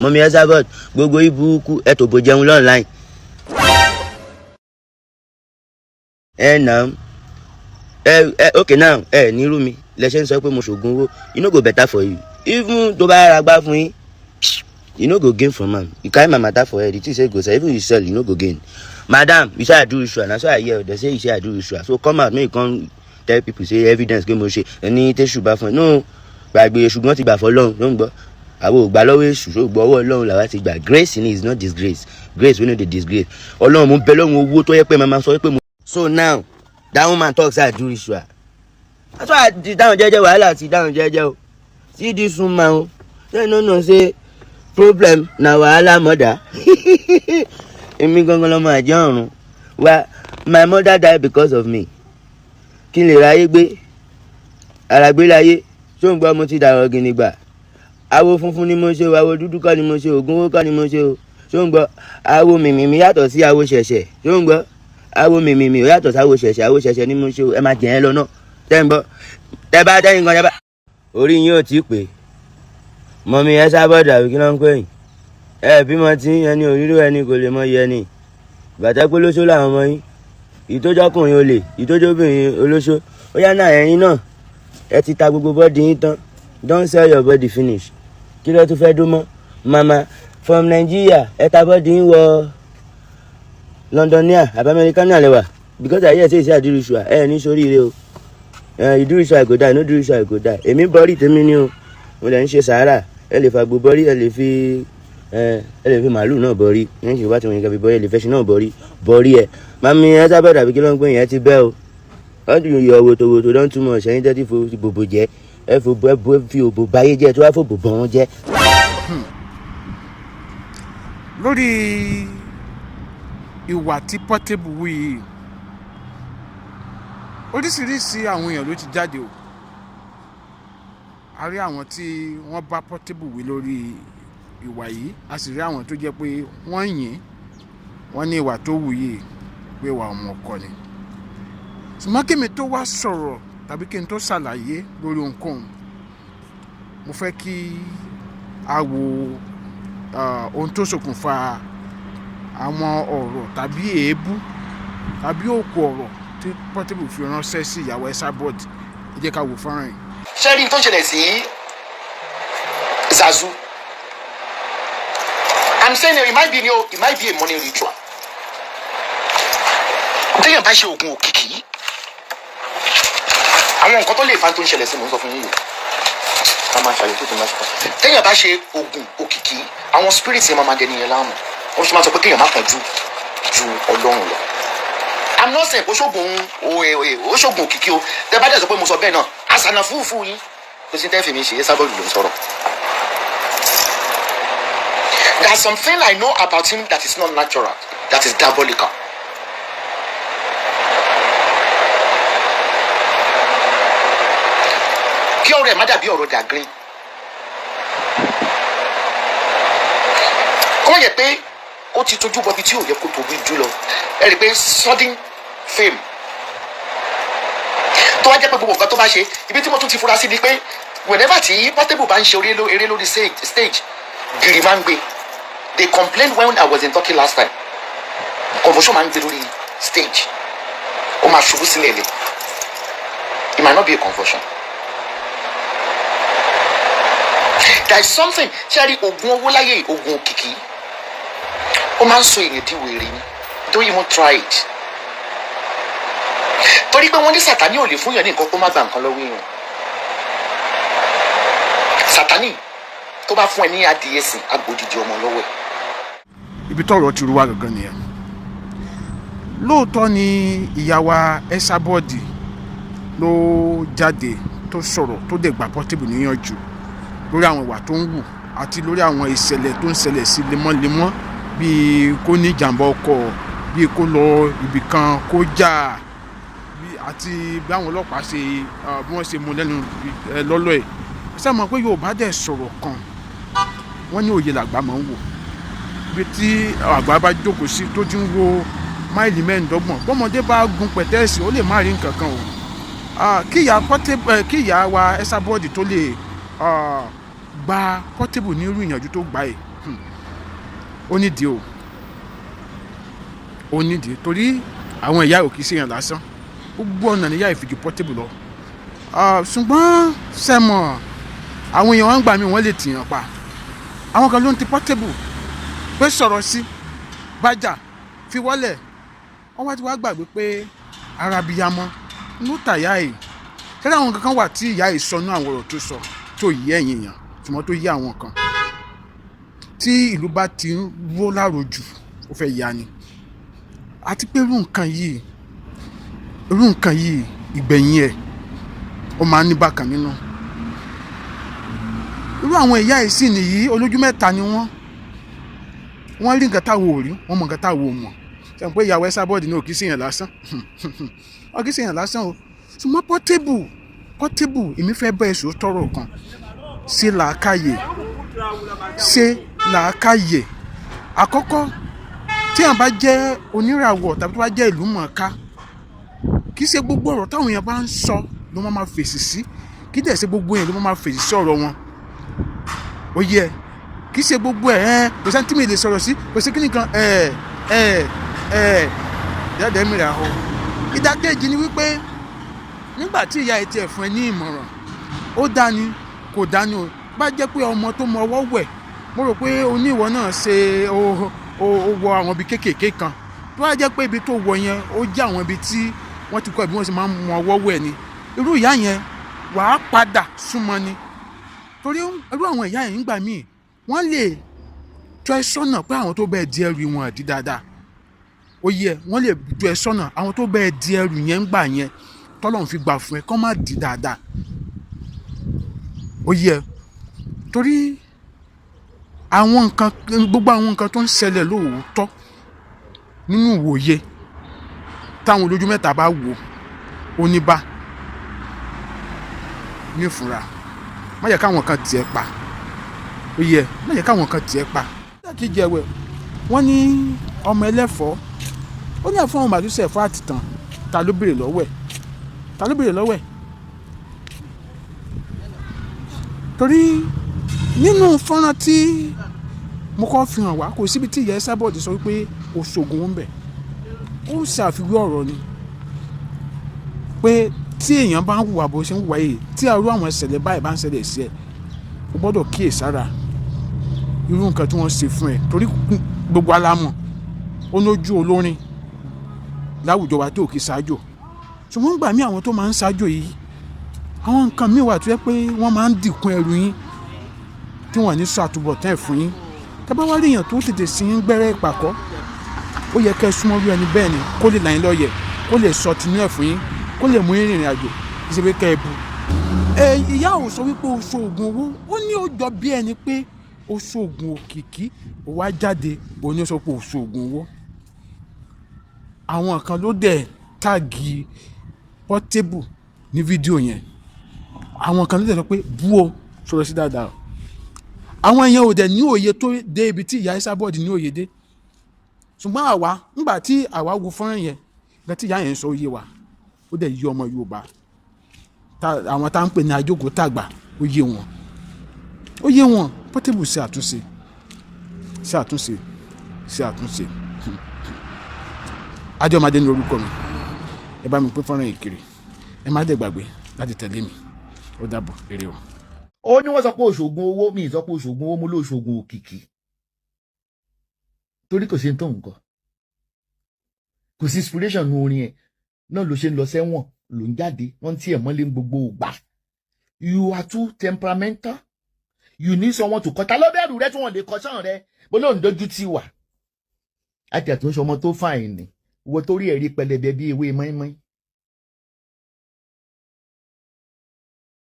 Mummy Esabod, gbogbo ibùkún ẹ tó bò jẹun online. Ẹ nà ẹ ẹ okay now, ẹ nírú mi lẹ ṣe ń sọ pé mo ṣògùn owó. E no go better for you. Even tó bá ra gbá fún yín, you no go gain from am. You carry my matter for head, you think say you go sell. Even you sell, you no go gain. Madam, you say I do ritual. Na so I hear they say you say I do ritual. So come out, make you come tell people say evidence pé mo ṣe ẹni tẹ́sù bá fún ẹ. No, gbàgbé, ṣùgbọ́n ti gbà fọlọ́run ló ń gbọ́. Àwọn ò gbà lọ́wọ́ èṣù, ṣó gbọ́? Ọwọ́ Ọlọ́run làwa ti gbà. Grace ni, is not disgrace. Grace wey no dey disgrace. Ọlọ́run, mo bẹ lọ́run owó tó yẹ pé màmá sọ pé mo. So now that woman talk say I do ritual. That's why I ti dáhùn jẹ́jẹ́. Wàhálà ti dáhùn jẹ́jẹ́ o. See this woman o, say no know say problem na wahala mother. Èmi gangan lọmọ àjẹ́ ọ̀run wa. My mother die because of me, kí n lè ráyé gbé àràgbé láyé. Ṣó ń gbọ́? Mo ti dàrọ̀ gìnìgbà. Awo funfun ni mo ṣe o, awo dúdú kọ́ ni mo ṣe o, ògùn owó kọ́ ni mo ṣe o. Ṣó ń gbọ́? Awo mìmìmì yàtọ̀ sí awo ṣẹ̀ṣẹ̀. Ṣó ń gbọ́? Awo mìmìmì ó yàtọ̀ sí awo ṣẹ̀ṣẹ̀. Awo ṣẹ̀ṣẹ̀ ni mo ṣe o. Ẹ máa jẹ̀ ẹ́ lọ náà. Tẹ́ ń gbọ́? Tẹ́ bá tẹ́yìn kan, tẹ́ bá orí yín ò tí ì pé. Mummy Esabod, àbí kí ló ń pè yín? Ẹ bímọ tí ẹni òríró ẹni kò lè mọ iye ẹni bàtà pé lóṣó làwọn ọmọ yín, ìtójọkùnrin olè, ìtójóbìnrin olóṣó. Ó yá náà, ẹ̀yin náà ẹ ti ta gbogbo body yín tán. Don sell your body finish. Kí ló tún fẹ́ dún mọ́? Mama from Nigeria, ẹ ta body yín wọ Londonia àbí Americana lẹ́wà, because I hear say you say I do ritual. Ẹ ní sóríire o. You do ritual, I go die. No do ritual, I go die. Èmi bọ́rí tèmi ni o, mo lè ń ṣe sàárà. Ẹ lè fàgbò bọ́rí, ẹ lè fi màálù náà bọ́rí ní ṣe bá ti wọ̀nyí kan fi bọ́rí, ẹ lè fẹ́ ṣe náà bọ́rí bọ́rí ẹ. Mummy Esabod, àbí kí ló ń pè yẹn, ti bẹ́ o. Wọ́n ti yọ wòtòwòtò don too much. Ẹ̀yin tẹ́tí fo bòbò jẹ́, ẹ fò ẹ bo fi òbò báyé jẹ́, tó wá fò bò bọ̀ wọ́n jẹ́. Lórí ìwà tí Portable wù yìí, oríṣiríṣi àwọn èèyàn ló ti jáde o. A rí àwọn tí wọ́n bá Portable wí lórí ìwà yìí, a sì rí àwọn tó jẹ́ pé wọ́n yìn wọ́n ní ìwà tó wù yìí pé ìwà ọmọ ọkọ ni. Ṣùgbọ́n kí mi tó wá sọ̀rọ̀ tàbí kí n tó ṣàlàyé lórí ohunkóhun, mo fẹ́ kí a wo ohun tó ṣokùnfà àwọn ọ̀rọ̀ tàbí èébú tàbí òkú ọ̀rọ̀ tí Portable fi ránṣẹ́ sí ìyàwó Esabod. Ẹ jẹ́ ká wo fọ́nrán yìí. Ṣé rí n tó ń ṣẹlẹ̀ sí Zazu? I'm saying it might be new, it might be a money ritual. Téèyàn bá ṣe oògùn òkìkí, àwọn nǹkan tó lè fa tó ń ṣẹlẹ̀ sí, mò ń sọ fún yín yìí, ká máa ṣàyẹ̀wò tó máa ṣe fún. Téèyàn bá ṣe oògùn òkìkí, àwọn spirit yẹn máa dẹni yẹn láàmú. Wọ́n ṣe máa sọ pé kéèyàn má kánjú ju Ọlọ́run lọ. I'm not saying kó ṣoògùn ó ṣoògùn òkìkí o. Tẹ bá dẹ̀ sọ pé mo sọ bẹ́ẹ̀ náà, àṣànà fúfú yín kò sí tẹ́ fi mi ṣe. Esabod ló ń sọ̀rọ̀. There's something I know about him that is not natural, that is diabolical. Kí ọ̀rọ̀ ẹ̀ má dàbí ọ̀rọ̀ dàgrín, kó má yẹ pé ó ti tójú bọbi tí ò yẹ kó tóbi jù lọ. Ẹ rí i pé sudden fame tó wá jẹ́ pé gbogbo nǹkan tó bá ṣe, ibi tí mo tún ti fura sí ni pé whenever tí Portable bá ń ṣe eré lórí stage, gìrì máa ń gbé. They complained when I was in Turkey last time. Convulsion máa ń gbé lórí stage, ó máa ṣubú sílẹ̀ lẹ̀. It might not be a convulsion. There is something. Ṣé rí oògùn owó láyé, oògùn òkìkí, ó máa ń sọ èèyàn di wèrè ni. Don't even try it, torí pé wọ́n ní Sátani ò lè fún yàn ní nǹkan kó má gba nǹkan lọ́wọ́ èèyàn. Sátani tó bá fún ẹ ní adìyẹ sìn, agbódìdí ọmọ lọ́wọ́ ẹ̀. Ibi tọ́rọ̀ ti rú wa gangan nìyẹn. Lóòótọ́ ni ìyá wa Esabod ló jáde tó sọ̀rọ̀, tó dẹ̀ gbà Portable níyànjú lórí àwọn ìwà tó ń wù àti lórí àwọn ìṣẹ̀lẹ̀ tó ń ṣẹlẹ̀ sí lemọ́lemọ́, bíi kó ní ìjàmbá ọkọ̀, bíi kó lọ ibì kan kó jà, àti bí àwọn ọlọ́pàá ṣe bí wọ́n ṣe mú lẹ́nu lọ́lọ́ ẹ̀. Ṣé mọ̀ pé Yorùbá dẹ̀ sọ̀rọ̀ kan, wọ́n ní òye làgbà máa ń wò. Ibi tí àgbà bá jókòó sí tó ti ń wo máìlì 25, bọ́mọdé bá gun pẹ̀tẹ́ẹ̀sì, ó lè má rí nǹkan kan o. Kí ìyá wa Esabod tó lè gba Portable ní irú ìyànjú tó gbà yìí. Ó nídìí o, ó nídìí, torí àwọn ìyá ò kì í ṣèyàn lásán. Gbogbo ọ̀nà níyà ìfìjì Portable lọ. Ṣùgbọ́n sẹ́mọ̀ àwọn èèyàn wọn gbà mí, wọ́n lè tìyàn pa. Àwọn kan ló ń ti Portable pé sọ̀rọ̀ sí bájà fi wọ́lẹ̀. Wọ́n wá ti wá gbàgbé pé arabiyamọ ló tàyà yìí. Ṣẹlẹ̀ àwọn kankan wà tí ìyá yìí sọ ní àwọn ọ̀rọ̀ tó sọ tó yí ẹ̀yìn èèyàn, ṣùgbọ́n tó yí àwọn kan. Tí ìlú bá ti ń ró lárojù, ó fẹ́ ya ni. Àti pé irú nǹkan yìí, ìgbẹ̀yìn ẹ̀ ó máa ń ní bákan nínú. Irú àwọn ìyá yìí sì nìyí, olójú mẹ́ta ni wọ́n. Wọ́n rí nǹkan táwọn ò rí, wọ́n mọ nǹkan táwọn ò mọ̀. Ṣe pé ìyàwó Esabod ní òkì síyàn lásán, òkì síyàn lásán o. Ṣùgbọ́n Portable, Portable, èmi fẹ́ bá ẹ̀sùn tọrọ kan. Ṣe làákàyè, ṣe làákàyè. Àkọ́kọ́, tí èèyàn bá jẹ́ oníràwọ̀ tàbí tó bá jẹ́ ìlú mọ̀ọ́ká, kì í ṣe gbogbo ọ̀rọ̀ táwọn èèyàn bá ń sọ ló máa fèsì sí. Kì í dẹ̀ ṣe gbogbo èèyàn ló máa fèsì sí ọ̀rọ̀ wọn. Ó yẹ kì í ṣe gbogbo ẹ̀ ẹ́. Kò sẹ́ni tí mi lè sọ̀rọ̀ sí, kò sí kíni kan ẹ̀ ẹ̀ ẹ̀ dáadáa mi rà o. Ìdákejì ni wípé nígbà tí ìyá ẹ tiẹ̀ fún ẹ ní ìmọ̀ràn, ó dání kò dání o. Bá jẹ́ pé ọmọ tó mọ ọwọ́ wẹ̀, mo rò pé oníwọ̀ náà ṣe ó wọ àwọn ibi kéékèèké kan. Tó bá jẹ́ pé ibi tó wọ yẹn, ó jẹ́ àwọn ibi tí wọ́n ti kọ́ bí wọ́n ṣe máa ń mọ ọwọ́ wẹ̀ ni, irú ìyá yẹn wàá padà súnmọ́ ni. Torí irú àwọn ìyá yẹn, nígbà míì, wọ́n lè tọ́ ẹ sọ́nà pé àwọn tó bẹ́ẹ̀ di ẹrù wọn àdí dáadáa. Ó yẹ wọ́n lè tọ́ ẹ sọ́nà, àwọn tó bẹ́ẹ̀ di ẹrù yẹn ń gbà yẹn tọ́lọ́run fi gbà fún ẹ kọ́ má di dáadáa. Ó yẹ torí àwọn nǹkan, gbogbo àwọn nǹkan tó ń ṣẹlẹ̀ lóòótọ́ nínú ìwòye táwọn olójú mẹ́ta bá wò ó ní bá nífura. Má jẹ́ káwọn kan tiẹ̀ pa. Ó yẹ má jẹ́ káwọn kan tiẹ̀ pa. Ìdákejì ẹ̀wẹ̀, wọ́n ní ọmọ ẹlẹ́fọ̀ọ́, ó ní ẹ̀fọ́ òun màdúsẹ̀ ẹ̀fọ́ àtìtàn. Ta ló béèrè lọ́wọ́ ẹ̀? Ta ló béèrè lọ́wọ́ ẹ̀? Torí nínú fọ́nrán tí mo kọ́ fi hàn wá, kò síbi tí ìyá Esabod sọ wípé òṣogùn ń bẹ̀. Ó ń ṣàfiwé ọ̀rọ̀ ni pé tí èèyàn bá ń hùwà bó ṣe ń hùwà yìí, tí àrú àwọn ìṣẹ̀lẹ̀ báyìí bá ń ṣẹlẹ̀ sí ẹ, o gbọ́dọ̀ kíyèsára irú nǹkan tí wọ́n ṣe fún ẹ. Torí gbogbo alámọ̀ ó lójú olórin láwùjọ wa tó kì í ṣáájò. Ṣùgbọ́n gbà mí, àwọn tó máa ń ṣáájò yìí, àwọn nǹkan míì wà tó yẹ pé wọ́n máa ń dìkun ẹrù yín tí wọ́n ní sọ àtúbọ̀tán ẹ̀ fún yín. Tẹ́ bá wá rí èèyàn tó tètè sí yín gbẹ́rẹ́ ìpàkọ́, ó yẹ kẹ́ ẹ súnmọ́ bí ẹni bẹ́ẹ̀ ni, kó lè là yín lọ́yẹ̀, kó lè sọ tinú ẹ̀ fún yín, kó lè mú yín rìnrìn àjò, kí ṣe pé kẹ́ ẹ bu. Ẹ ìyá ò sọ wípé o ṣoògùn owó. Ó ní ó jọ bí ẹni pé o ṣoògùn òkìkí, ó wá jáde, ó ní ó sọ pé o ṣoògùn owó. Àwọn kan ló dẹ̀ tag Portable ní fídíò yẹn. Àwọn kan ló dẹ̀ sọ pé bú o, sọ̀rọ̀ sí dáadáa o. Àwọn èèyàn ò dẹ̀ ní òye tó dé ibi tí ìyá Esabod ní òye dé. Ṣùgbọ́n àwa, ńgbà tí àwa wo fọ́nrán yẹn, ìgbà tí ìyá yẹn ń sọ, òye wa ó dẹ̀ yí ọmọ Yorùbá, àwọn tá ń pè ní ajókòó tàgbà, ó yé wọn, ó yé wọn. Portable, ṣe àtúnṣe, ṣe àtúnṣe, ṣe àtúnṣe. Adéọmọdé ní orúkọ mi. Ẹ bá mi pín fọ́nrán yìí kiri. Ẹ má dẹ̀ gbàgbé láti tẹ̀lé mi. Ó dàbọ̀, èrè o. Ó ní wọ́n sọ pé òṣògùn owó. Mi ì sọ pé òṣògùn owó, mú lóṣògùn òkìkí, torí kò sí ní tó nǹkan, kò sí inspiration nu orin ẹ̀ náà ló ṣe ń lọ sẹ́wọ̀n, ló ń jáde, wọ́n ti ẹ̀ mọ́lé gbogbo ògbà. You are too temperamental. You need someone to kọ́. Ta ló bẹ̀rù rẹ tí wọ́n lè kọ́ sàn rẹ bó lóun dojú ti wà àti àtúnṣe ọmọ tó fàìn ni wo, torí ẹ̀rí pẹlẹbẹ bí ewé mọ́ínmọ́ín.